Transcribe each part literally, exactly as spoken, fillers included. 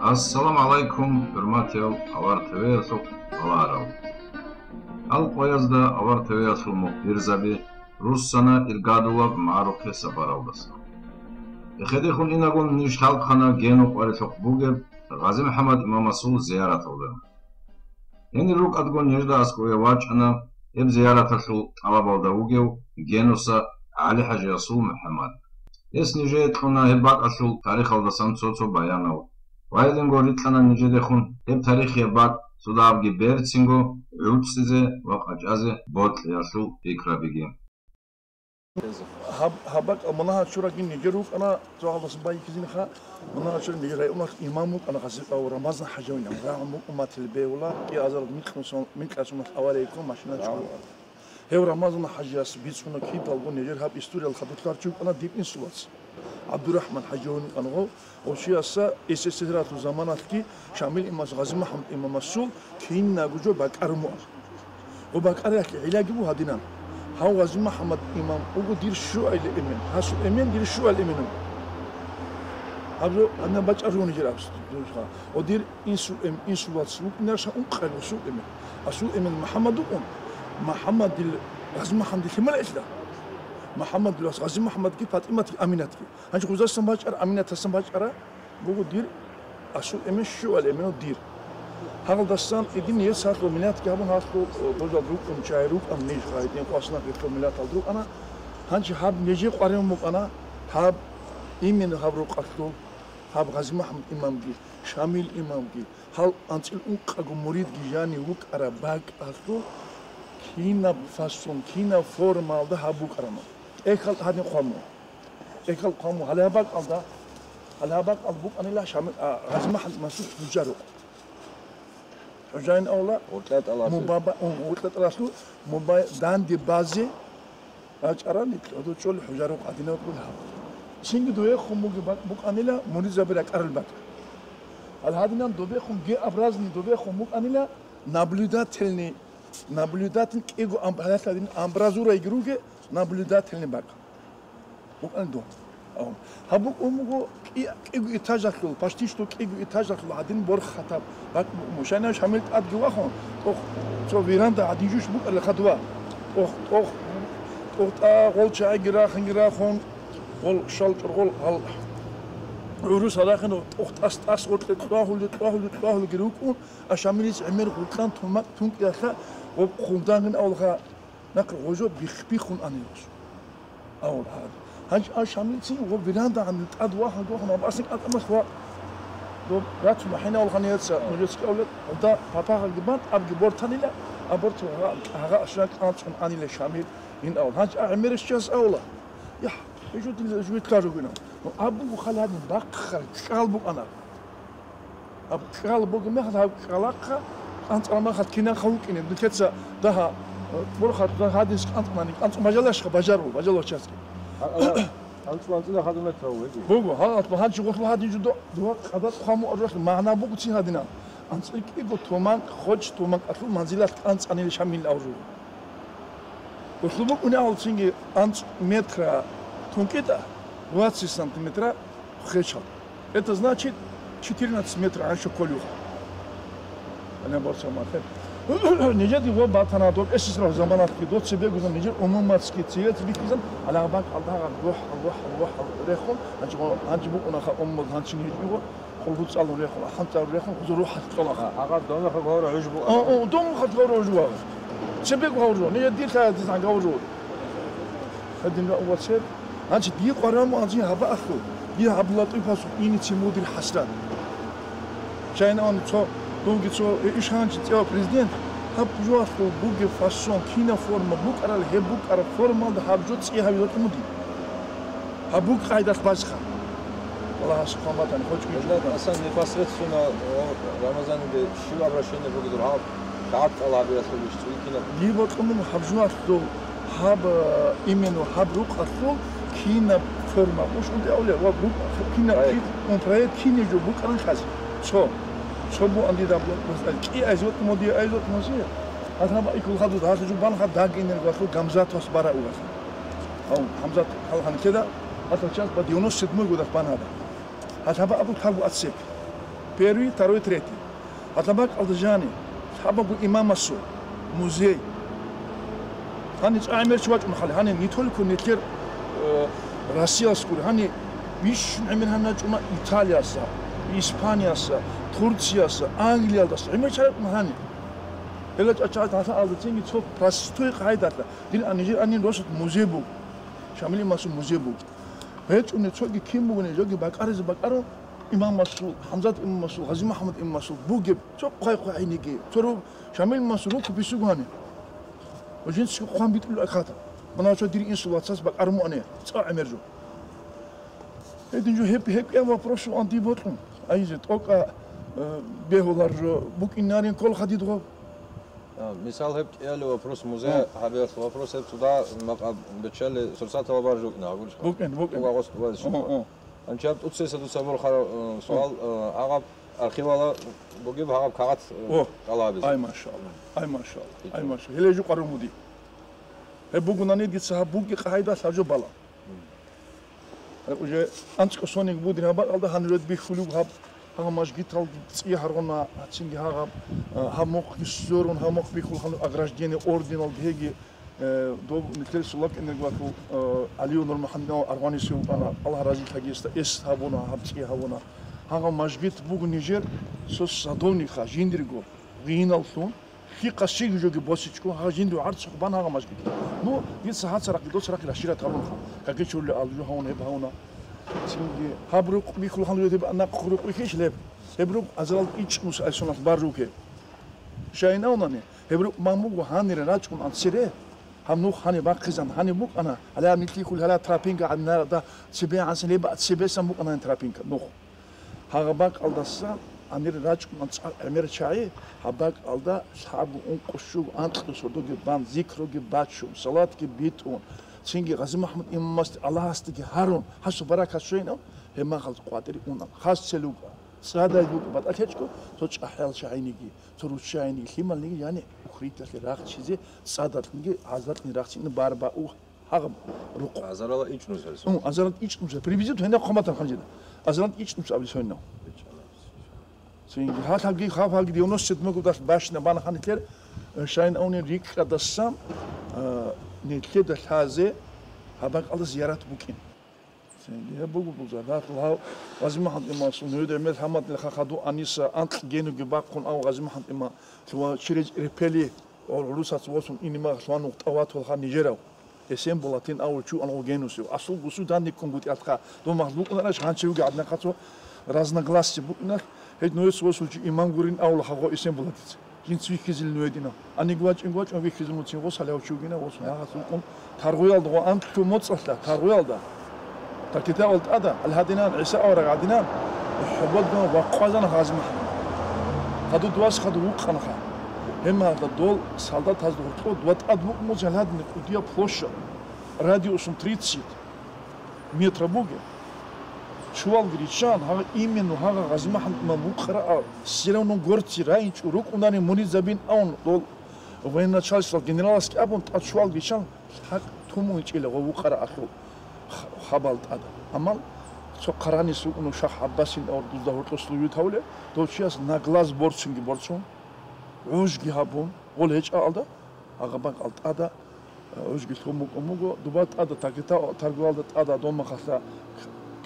Ассаламу гӀалайкум, хӀурматиял Авар ТВ-ялъухъ балагьарал. Гьал къоязда Авар ТВ-ялъул мухбирзаби руссана иргадулаб магӀарухъе сапаралдаса. Эхедехун инагун ниж лъалхъана Гену къварилъухъ бугеб ГъазимухӀаммад имамасул зияраталда. Гьенир рукӀадго нижда аскӀове вачӀана гьеб зияраталъул тӀалабалда вугев Генуса ГӀалихӀажиясул МухӀаммад. Гьес нижее кьуна гьеб бакӀалъул тарихалдасан цо-цо баянал ва гьединго рикьана нижедехун гьеб тарихияб бакӀ цо дагьабги берцинго гӀуцӀизе ва къачӀазе бокьиялъул пикрабиги. Гьаб, гьаб бакӀ мунагьал чурагин нижер рукӀана, цо гьалдасан байихьизинха, мунагьал чурагин нижер районалъ имам вукӀана Гъазикъав Рамазан ХӀажавин, рагӀун букӀун матил бегьула, кӀиазарал микьнусун-, микьасуналъ авария йиккун машина чӀван. Гьев Рамазан ХӀажияс бицуна кибалго нижер гьаб историял хадурлъарчи вукӀана диб инсулац. ГӀабдурахӀман ХӀажавин вукӀана гъов, гъов чиясда СССР-алъул заманалъги Шамил имамас, ГъазимухӀаммад имамасул кинабго жо бакӀарун бугӀан. Гъоб бакӀариялъе гӀиллаги буго гьадинан. Гьав ГъазимухӀаммад имам вуго дир щуалил эмен, гьасул эмен дир щуалил эмен вуго. Гьаб жо гьанна бачӀарун жир абс-, дунха. О дир инсул эм-, инсул вац вукӀинарша ункъабилеб асул эмен. Асул эмен МухӀаммад вукӀун, МухӀаммадил, ГъазимухӀаммадил лъимал илъа. МухӀаммадил вас ГъазимухӀаммадги, ПатӀиматги, Аминатги. Гьанже гъузасан бачӀара, Аминатасан бачӀара буго дир асул эмен, щуал эмену дир. Гьалдасан идин гьес гьалъул миллатги гьабун, гьалъул, э, божал рукӀун, чагӀи рукӀан ниж, гьайдин къвасна гьелъул миллатал рукӀана. Гьанже гьаб нижее къваригӀун букӀана, гьаб имин гьаб рукъалъул, гьаб ГъазимухӀаммад имамги, Шамил имамги, гьал анцӀил ункъаго муридги жанив вукӀараб бакӀалъул кинаб фасон, кинаб формалда гьаб букӀараб. ТӀехьал гьадин хъван буго. ТӀехьал хъван буго. Гьале гьаб бакӀалда, гьале гьаб бакӀалда букӀанила Шами-, а, ГъазимухӀаммад Масуд ХӀужарукъ. ХӀужайин авла, ГъуркьатӀалалъул. Мубаба-, ун, ГъуркьатӀалалъул муба-, данде базе рачӀарани, кьодо чӀол ХӀужарукъ гьадинав ккун гьаб. Цинги довехун буги бакӀ-, букӀанила муридзаби ракӀарал бакӀ. Гьал гьадинан добехун, Г-образный добехун букӀанила наблюдательный, наблюдатель кӀиго ам-, гьалалъ гьадин амбразура йигируге наблюдательный бакӀ. БукӀана дун. Ав. Гьаб букӀун буго кӀи-, кӀиго этажалъул, почти что кӀиго этажалъул гьадин борхатаб бакӀ букӀун буго. Шайна Шамил тӀадги вахун, тӀох цо веранда гьадин жуш букӀарила хадув. ТӀох, тӀох, тӀох тӀа гъол чагӀиги рахинги рахун, гъол шал чӀоргъол гьал гӀурус гьарахин тӀох тӀас-тӀас гъоркье кьвагьули, кьвагьули, кьвагьулиги рукӀун, а Шамилис гӀемер гъуркьан тумакь тункӀиялъа гъоб хъулдангин авлха. Нахъа гъожо бих-, биххун анилас. Авал гьаб. Гьанж а Шамилцин гъо веранда гьанил тӀад вахъун вахъун абасин кӀатӀамас ва доб рацун хӀинавал ханияца мужецки авлет, гъода папагъаги бан, абги бортанила, а борт гъа-, гъа ашрак анцӀун анила Шамил ин авал. Гьанж а гӀемерис час авла. Яхь, гьежо дила жугьит лъажугина. Ну, абу хал гьадин бахъа кьал букӀана. Гьаб кьал бугеб мехалъ, гьаб кьалахъа анцӀ-, анцӀ мехалъ кинаха вукӀине, нилъеца дагьа, э, борхатӀа гьадинс анцӀ-, мани, анцӀ-, бажалашха бажару, бажалачасги. Гьа-, гьа-, анцӀ-, анцӀила хадур метрав вегу. Буго, гьа, анцӀ-, гьанчи гъорлъ гьадин жудо, дугьа къадат хъван муъарулъ магӀна буго цин гьадинан. АнцӀила кӀиго туман, хоч туман кӀалъул манзилалъ анцӀ-, анилищ гьамил авру. Улъубу кӀунагьал цинги анцӀ метра тункӀитӀа, двадцать сантиметра хечал. Это значит четырнадцать метра гӀаншо кколюха. Нижеди гъо батана доб эсисрал заманатги до цебе гузан нижер умуматски цеец бихизан, гьалаб бакӀалда гьагъаб гохӀал, гохӀал, гохӀал рехун, гьанчи гъо-, гьанчи букӀунаха умумат гьанчи нижеди гъо, Хъулгу цӀалун рехун, ахӀан цӀалун рехун, хузур рухӀалъ кьола. А, гьагъа донахъ гавра гӀуж буго. О, о, донахъ гавра гӀуж буго. Цебе гавра, не дир лъая дизан гавра. Гьадин ва цеб. Гьанчи ди къвараму анцӀи гьаба ахлу. Ди гьаб латӀуй пасу ини ци мудир хӀасрат. Чайна он цо, дунги цо, э, иш гьанчи цӀева президент, гьаб жугьалъул бугеб фасон, кина форма букӀарал, гьеб букӀараб формалда гьаб жо цӀи гьавилатӀ муди. Гьаб буго къайдалъ базха. Аллагьас хъван батани, хочкъи Гьелда чӀугӀадан. Асан непосредственно, о, Рамазанде щив обращение бугедур гьаб, гьаб тӀалабиялъул иш цӀуйкина? Дир бокьун гьаб жугьалъул, гьаб, э, именно гьаб рукъалъул кинаб форма, муш унти авлия, ва бу-, кина, Проект. ки-, ун, проект кине жо букӀаран хаз. Цо. Цо бу анди даб, масала, кӀи айзот моди, айзот мози. Гьаб гьаб икул хадуд, гьаб жо бан хаб даг инер гвалъул Гамзат вас бара угас. Гьав, Гьамзат, гьал гьанкеда, гьалъа час ба девяносто седьмой годах бан гьаба. Гьалъаба абу кагу ацек. Первый, второй, третий. Гьалаб бакӀалда жани, лъабабго имамасул музей. Гьаниб цӀа гӀемер чи вачӀун хали, гьаниб не только нилъер, э, Россияс гури, гьаниб бищун гӀемер гьаниб вачӀуна Италияса, Испанияса, Турцияса, Англиялдаса гӀемер чи вачӀуна гьаниб. Гьела чӀачагӀаз гьалаалда цинги цо простой къагӀидалъа, дир анижир анин росулъ музей буго, Шамил имамасул музей буго. ГьечӀони цоги кин бугони, жоги бакӀаризе бакӀаро, имамасул, ХӀамзат имамасул, Гъази МухӀаммад имамасул бугеб, цо хъвай-хъвай гьениги, цо ру-, Шамил имамасул рукописуго гьани. Ва жинцаго хъван битӀулел ахӀатаб. Мунагьал цо дир инсул вацас бакӀарун муани, цӀа гӀемер жо. Гьедин жо гьеб, гьеб кӀияб вопрос жо анди бокьун. Айзе, тӀокӀа, э, бегьулар жо букӀинарин кколха дидго. А, мисал, гьеб кӀиялев вопрос музей. О. Гьабиялъ вопрос гьеб цуда макъа беччали сурсатала баржу букӀина, гьабулищ? БукӀин, букӀин. ТӀуба гъос тӀубазищ? О, о. Анчаб тӀуцесадуса борхара, э, суал, э, гьагъаб архивала бугеб гьагъаб кагъат, э, о, тӀалабизе. Ай, машалла. Ай, машалла. Ай, машалла. Гьеле жукъа румуди. Гьеб бугунани дица гьаб буги къагӀида лъабжо бала. Гьеб уже анцӀго сониг будин гьаб бакӀалда гьаниред бихьулев гьаб, гьагъа мажгиталги цӀи гьаргъуна, гьацинги гьагъаб, а, гьаб мухъги сорун, гьаб мухъ бихьул гьанив ограждение орденалги гьеги, э, доб нилъер сулакъинергватул, э, Алиев Нурмухьаммадов аргъванисев вукӀана, Аллагь разилъагиясда эс гьабуна, гьаб цӀи гьабуна. Гьагъаб мажгит буго нижер, цо садовникха, жиндирго гъиналлъун, Хихъа щиги жоги босичӀо, гьагъа жинду гӀарцухъ бан гьагъа мажгит. Ну, дица гьаца рахъи, доца рахъи рашират гьабунха. Каке чурли ал жо гьавун гьеб гьавуна. Цинги гьаб рукъ бихьулхъан гьеб накъ рукъ бихьищ леб? Гьеб рукъ азарал ичӀ мус айсунал бар руке. Шайнаунани, гьеб рукъ мамуго гьанира рачӀун анцере. Гьаб нух гьаниб бахъизан гьаниб букӀана, гьалаб нилъихьул гьалаб тропинка гьаб нарада цебе гьансан леб цебесан букӀана гьан тропинка нух. Гьагъа бакӀалдаса гьанир рачӀуна цӀакъ гӀемер чагӀи, гьаб бакӀалда лъабго ункъо щуго анкьго сордоги бан, зикруги бачун, салатги битӀун, цинги Гъази МухӀаммад имамасде Аллагьасдаги гьарун, гьасул баракат щвейнав, гьеб махалда къватӀире унан. Хас цел вукӀа, цӀадай букӀа, батӀа лъечӀго, цо чӀахӀиял чагӀиниги, цо руччайниги, лъималниги, яни ухриталъе рахчизе, цӀадалъниги, гӀазалъни рахчине барбаун. Гьагъаб рукъ. Азарала ичӀнус гьесул. Ун, азарал ичӀнус. Приблизительно гьениб хъаматан ханжида. Азарал ичӀнус абилис гьенав. Цинги гьалабги, гьаб гьаги девяносто седьмой годалъ бащина бана ханилъер, э, шайин авнин рикӀкӀадасан, э, нилъеда лъазе гьаб бакӀалда зиярат букӀин. Цинги гьеб буго буза. Гьав Гъази МухӀаммад имамасул, нугӀида гӀемер гьамадли хахаду аниса анкь генуги бахъун, ав Гъази МухӀаммад имам лъугьа чирез репели, гьав гӀурусаца восун инима лъугьа нугъ тӀаватулха нижерав. Эсен Булатин авул чу ангъу генусив. Асул гусу данниккун гутӀиялъха, дов махлукъунараш гьанчевги гӀаднахъацо разногласие букӀиналъ, гьедин гьес восул чи имам гурин авулха гъо Эсен Булатица. Жинц вихьизил нугьедина. Аниги вачӀин вачӀун вихьизил муцин гъос гьалав чи вугина, восун гьагъас вукӀун таргъуялда гъо анкьу моцӀалъа, таргъуялда. Такитавал тӀада, гьал гьадинан, ГӀиса авараг гьадинан, хӀубадгун вакъвазан Гъази МухӀаммад. Хадуд вас хадув вукъанха. Гьемалда дол солдатазда гьоркьоб ва тӀад вукъмуз гьал гьадин кӀудияб площадь, радиусун тридцать метра бугеб. Чувалги риччан, гьагъа именно гьагъа Гъази МухӀаммад имам вукъарав, все равно горци раинчӀо рукӀунани муридзабин авун дол военачальствоял генераласги абун тӀад чувалги риччан, Лъакъ тумун чӀила гъов вукъара ахул х-, хабал тӀада. Амма цо хъаранис вукӀунев Шах ГӀаббасин авар дузда гьоркьослъуве тавле, дов чияс наглаз борцунги борцун, гӀужги гьабун, гъол гьечӀаалда, гьагъаб бакӀал тӀада, э, гӀужги лъун букӀун буго, дуба тӀада такита-, таргуялда тӀада домахалъа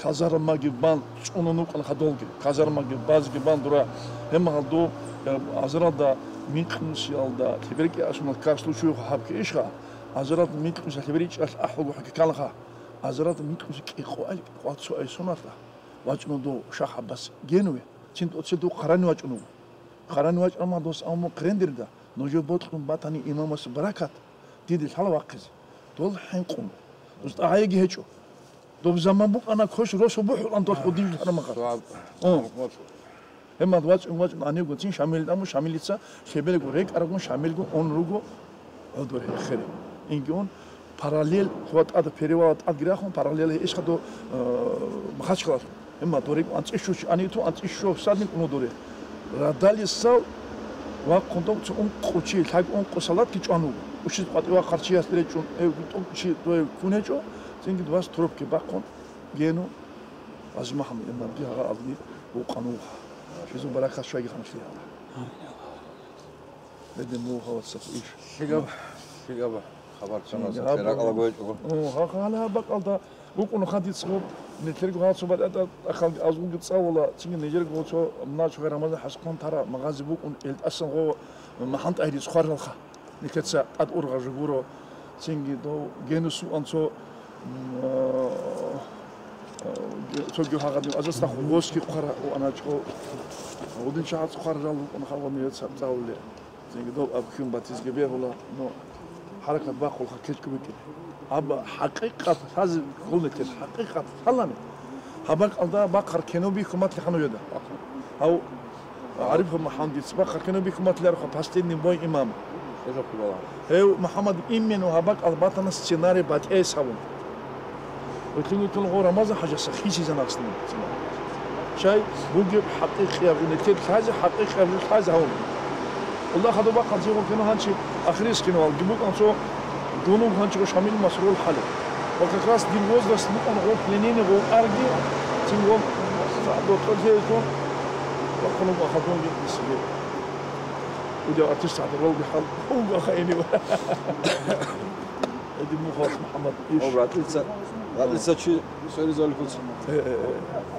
казармаги бан цӀунун вукӀан хадолги, казармаги базги бан дура, гьемагьал дов, э, азаралда микьнусиялда лъеберги асунал кар случай гьаб ккейищха? Азарат микьуса лъеберичӀалъ ахӀулгу хӀукикалха. Азарат микьуса кӀикъоал кӀвацу айсуналъа. ВачӀуна дов Шах ГӀаббас генуве. Цин тӀоцел дов хъарани вачӀун вуго. Хъарани вачӀарма дос авму хърендирда, нужер бокьун батани имамас баракат. Диде лъала вахъизе. Дол хӀинкъун. Дус тӀагӀаеги гьечӀо. Доб заман букӀана квеш росу бухӀулан дол худин харамахъа. О. Гьемад вачӀун вачӀун аневго цин Шамилид аму, Шамилица лъебелго рекӀарагун, Шамилгун он руго гӀодор хехере. Ингиун параллель хъуа тӀада перевала тӀадги рахун, параллель гьечӀха до, э, Махачкалалъ. Гьемад дорекӀун анцӀи щучи аниту, анцӀи що садник уну доре. Радалисал вахъун дов цо ункъо чи, лъаг ункъо салатги чӀван вуго. Ушиз къватӀивахъар чияс речӀун, э, тӀокӀ чи дое кун гьечӀо, цинги дувас трубки бахъун гену. Гъази МухӀаммад имамги гьагъа алги вукъануха. Жизу баракат щвайги ханчли. Амин. Гьедин мугьа вацахъ иш. Лъигаб, лъигаб хабар чамаза. Лъигаб. Хиракъала гойчӀого. О, гьа, гьала гьаб бакӀалда букӀун хадицго, нилъерго гьалцо батӀа-, ахалги азулги цӀалула, цинги нижерго цо начо Рамазан хӀаскъун тара магъази букӀун, ил тӀасан гъо МахӀан ТӀагьирица хваралха. Нилъеца тӀад ургъа жугуро, цинги дов генусу анцо, м, а, а, цоги гьагъадин азаста гъоски хъвара у аначӀо. Гъудин чагӀац хъварал рукъун хавани цабцӀалли. Цинги дов абхьун батизги бегьула, но хӀаракат бахъулха кечӀго битӀи. Аб хӀакъикъат лъазе кколнилъер, хӀакъикъат лъалани. Гьаб бакӀалда бахъар кино бихьун батлихъан уеда. Гьав ГӀариф МухӀамадица бахъар кино бихьун батларха «Последний бой имама». Гьев МухӀамад именно гьаб бакӀал батана сценарий батӀияс гьавун. Гьелъул гьитӀун гъо Рамазан хӀажаса хисизан аслу. Чай бугеб хӀакъикъияб гъунитӀе лъазе, хӀакъикъияб лъазе гьавун. Аллагь хадуб бахъал зигъун кино гьанчи ахирис кино алги букӀан цо гунуг гьанчи Шамил Масрул хӀалеб. Ва как раз дир возраст букӀан гъо пленение гъо арги, цин гъо докторлъейзун ва хунуг ахадунги исиге. Удя артист гьадуралги хӀал гъо ахаинив. Эди Мухас МухӀаммад иш. О, братица, братица чи соризалкуц. Э, э,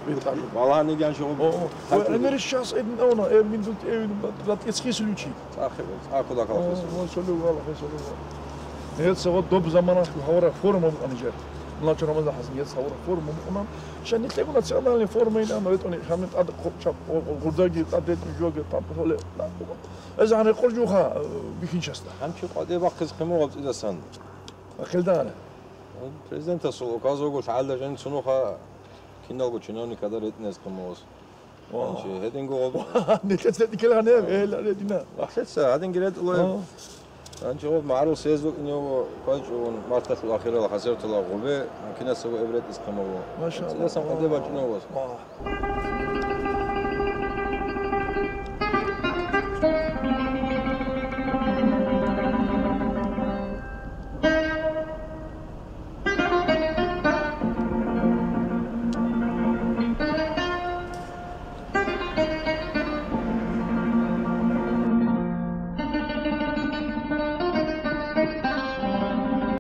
э, биркъали. Балагьаниги анчи гъо. О, о. Ва гӀемер щас эдин авна, э, миндут, э, братиц хисулучи. Ахир, а куда калахис? О, о, солев, валахи, солев. Гьел сагъо доб замана гьавара форма букӀана жер. Муначо Рамазан хӀасан гьел сагъора форма букӀана. Ша нилъего национальный форма ин ана ретӀуни, хамин тӀад хъуб чаб, о, о, гурдаги тӀад ретӀун жоги тӀад холе. Эз гьанекъур жуха, э, бихьинчасда. Гьанчи къватӀиб бахъиз хъимугъаб цӀидасан. Ахилда гьана. Президентасул указого лъагӀалда жан цунуха киналго чиновникада ретӀинез хъимугъас. Вау. Гьанчи гьединго гъоб- Нилъеца декӀел гьанев, э, ла редина. Ахлъеца, гьадинги ретӀулев. Гьанчи гъоб магӀарул съезд вукӀинев квайчӀун марталъул ахирал хасертала гъубе, кинасаго эб ретӀис хъамаво. Машалла. Цидасан къаде бачӀунев вас. Вау.